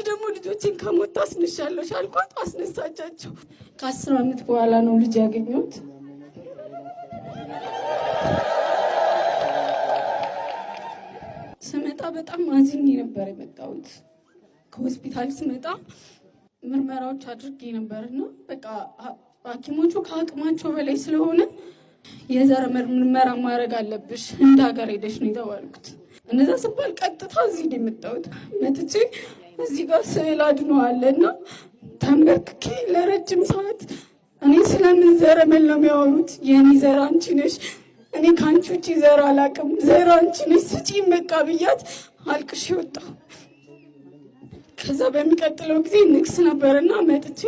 ደግሞ ልጆቼን ከሞት ታስነሻለሽ አልኳት። አስነሳቻቸው። ከ10 ዓመት በኋላ ነው ልጅ ያገኘሁት። ስመጣ በጣም አዝኜ ነበር የመጣሁት። ከሆስፒታል ስመጣ ምርመራዎች አድርጌ ነበርና በቃ ሐኪሞቹ ከአቅማቸው በላይ ስለሆነ የዘር ምርመራ ማድረግ አለብሽ፣ እንደ ሀገር ሄደሽ ነው የተባልኩት። እነዛ ስባል ቀጥታ እዚህ ነው የመጣሁት። መጥቼ እዚህ ጋር ስዕል አድኖ አለ እና ተንበርክኬ ለረጅም ሰዓት እኔ ስለምን ዘረመል ነው የሚያወሩት? የእኔ ዘር አንቺ ነሽ፣ እኔ ከአንቺ ውጭ ዘር አላውቅም፣ ዘር አንቺ ነሽ፣ ስጪኝ በቃ ብያት አልቅሼ ወጣሁ። ከዛ በሚቀጥለው ጊዜ ንግስ ነበርና መጥቼ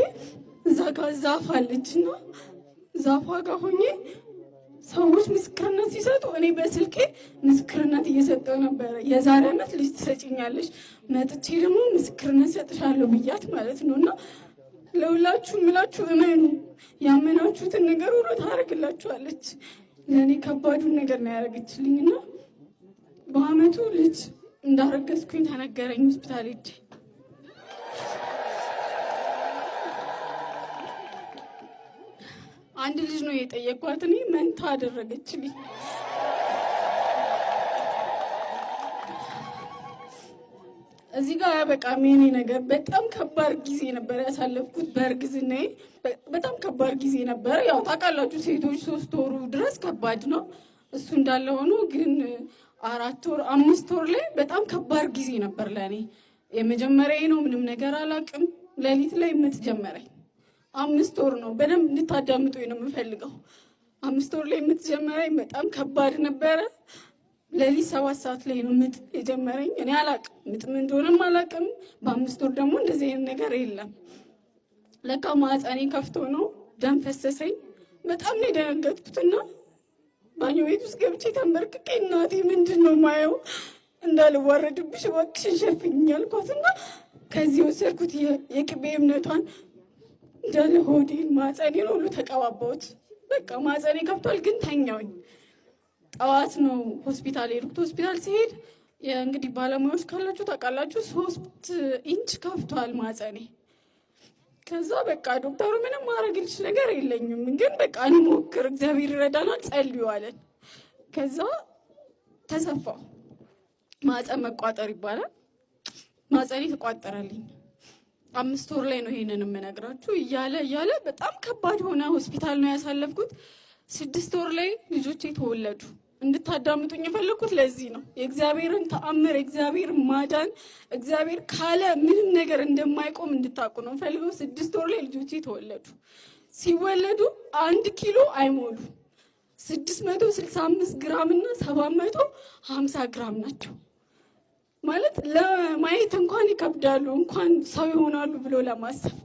እዛ ጋር ዛፍ አለችና ዛፏ ጋር ሆኜ ሰዎች ምስክርነት ሲሰጡ እኔ በስልኬ ምስክርነት እየሰጠው ነበረ። የዛሬ ዓመት ልጅ ትሰጭኛለሽ፣ መጥቼ ደግሞ ምስክርነት ሰጥሻለሁ ብያት ማለት ነው። እና ለሁላችሁ ምላችሁ እመኑ፣ ያመናችሁትን ነገር ሁሉ ታደርግላችኋለች። ለእኔ ከባዱን ነገር ነው ያደረገችልኝ እና በአመቱ ልጅ እንዳረገዝኩኝ ተነገረኝ ሆስፒታል ሄጄ። አንድ ልጅ ነው የጠየኳት፣ እኔ መንታ አደረገችልኝ። እዚህ ጋር በቃ የኔ ነገር በጣም ከባድ ጊዜ ነበር ያሳለፍኩት። በእርግዝናዬ በጣም ከባድ ጊዜ ነበር። ያው ታውቃላችሁ ሴቶች 3 ወሩ ድረስ ከባድ ነው። እሱ እንዳለ ሆኖ ግን 4 ወር 5 ወር ላይ በጣም ከባድ ጊዜ ነበር ለእኔ። የመጀመሪያዬ ነው፣ ምንም ነገር አላውቅም። ሌሊት ላይ ምጥ ጀመረኝ። 5 ወር ነው። በደንብ እንድታዳምጡኝ ነው የምፈልገው። 5 ወር ላይ ምጥ ጀመረኝ። በጣም ከባድ ነበረ። ሌሊት 7 ሰዓት ላይ ነው ምጥ የጀመረኝ። እኔ አላቅም ምጥ ምን እንደሆነም አላቅም። በ5 ወር ደግሞ እንደዚህ አይነት ነገር የለም። ለካ ማህፀኔ ከፍቶ ነው፣ ደም ፈሰሰኝ። በጣም ነው የደነገጥኩትና ባኞ ቤት ውስጥ ገብቼ ተንበርክኬ እናቴ ምንድን ነው ማየው፣ እንዳልዋረድብሽ እባክሽን ሸፍኝ አልኳትና ከዚህ ወሰድኩት የቅቤ እምነቷን እንዳለ ሆዴን ማህፀኔን ሁሉ ተቀባባሁት። በቃ ማህፀኔ ከፍቷል፣ ግን ተኛውኝ። ጠዋት ነው ሆስፒታል የሄድኩት። ሆስፒታል ሲሄድ እንግዲህ ባለሙያዎች ካላችሁ ታውቃላችሁ፣ 3 ኢንች ከፍቷል ማህፀኔ። ከዛ በቃ ዶክተሩ ምንም ማድረግልሽ ነገር የለኝም፣ ግን በቃ እንሞክር፣ እግዚአብሔር ይረዳናል፣ ጸልዩ አለን። ከዛ ተሰፋው። ማህፀን መቋጠር ይባላል። ማህፀኔ ተቋጠረልኝ። 5 ወር ላይ ነው ይሄንን የምነግራችሁ። እያለ እያለ በጣም ከባድ ሆነ። ሆስፒታል ነው ያሳለፍኩት። 6 ወር ላይ ልጆቼ ተወለዱ። እንድታዳምጡኝ የፈለግኩት ለዚህ ነው። የእግዚአብሔርን ተአምር፣ የእግዚአብሔር ማዳን፣ እግዚአብሔር ካለ ምንም ነገር እንደማይቆም እንድታውቁ ነው ፈልገው። 6 ወር ላይ ልጆቼ ተወለዱ። ሲወለዱ 1 ኪሎ አይሞሉ፣ 665 ግራም እና 750 ግራም ናቸው። ማለት ለማየት እንኳን ይከብዳሉ፣ እንኳን ሰው ይሆናሉ ብሎ ለማሰብ።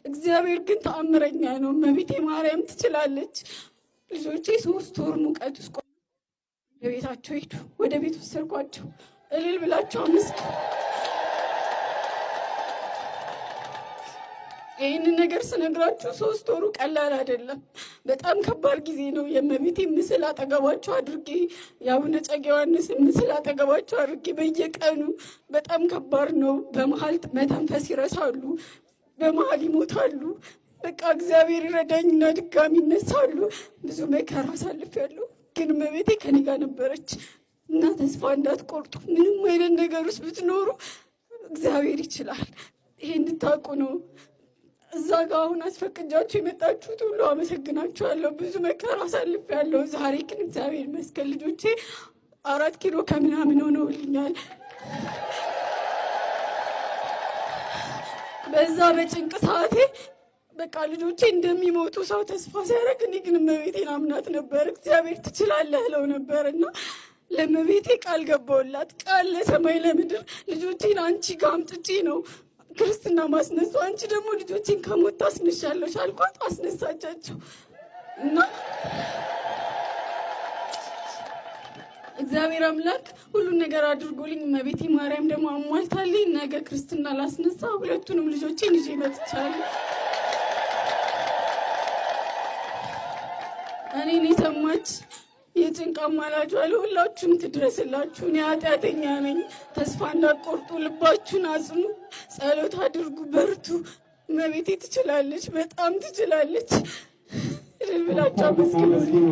እግዚአብሔር ግን ተአምረኛ ነው። እመቤቴ ማርያም ትችላለች። ልጆቼ 3 ወር ሙቀት ውስጥ ወደ ቤታቸው ሄዱ። ወደ ቤት ወሰድኳቸው። እልል ብላቸው አመስግኑ። ይህንን ነገር ስነግራችሁ 3 ወሩ ቀላል አይደለም። በጣም ከባድ ጊዜ ነው። የእመቤቴ ምስል አጠገባቸው አድርጌ፣ የአቡነ እጨጌ ዮሐንስን ምስል አጠገባቸው አድርጌ በየቀኑ በጣም ከባድ ነው። በመሀል መተንፈስ ይረሳሉ፣ በመሀል ይሞታሉ። በቃ እግዚአብሔር ይረዳኝና ድጋሚ ይነሳሉ። ብዙ መከራ አሳልፌያለሁ፣ ግን እመቤቴ ከኔ ጋር ነበረች እና ተስፋ እንዳትቆርጡ፣ ምንም አይነት ነገር ውስጥ ብትኖሩ እግዚአብሔር ይችላል። ይሄ እንድታውቁ ነው። እዛ ጋ አሁን አስፈቅጃችሁ የመጣችሁት ሁሉ አመሰግናችኋለሁ። ብዙ መከራ አሳልፌያለሁ። ዛሬ ግን እግዚአብሔር ይመስገን ልጆቼ 4 ኪሎ ከምናምን ሆነውልኛል። በዛ በጭንቅ ሰዓቴ በቃ ልጆቼ እንደሚሞቱ ሰው ተስፋ ሲያደርግ፣ እኔ ግን እመቤቴን አምናት ነበር። እግዚአብሔር ትችላለህ እለው ነበር እና ለእመቤቴ ቃል ገባሁላት። ቃል ለሰማይ ለምድር ልጆቼን አንቺ ጋር አምጥቼ ነው ክርስትና ማስነሱ፣ አንቺ ደግሞ ልጆቼን ከሞት ታስነሻለሽ አልኳት። አስነሳቻቸው እና እግዚአብሔር አምላክ ሁሉን ነገር አድርጎልኝ እመቤቴ ማርያም ደግሞ አሟልታልኝ ነገ ክርስትና ላስነሳ ሁለቱንም ልጆቼን ይዤ መጥቻለሁ። እኔን የሰማች የጭንቅ አማላጇ ለሁላችሁም ትድረስላችሁ። እኔ ኃጢአተኛ ነኝ። ተስፋ እንዳትቆርጡ፣ ልባችሁን አጽኑ፣ ጸሎት አድርጉ፣ በርቱ። እመቤቴ ትችላለች፣ በጣም ትችላለች። እልል ብላችሁ አመስግኑልኝ።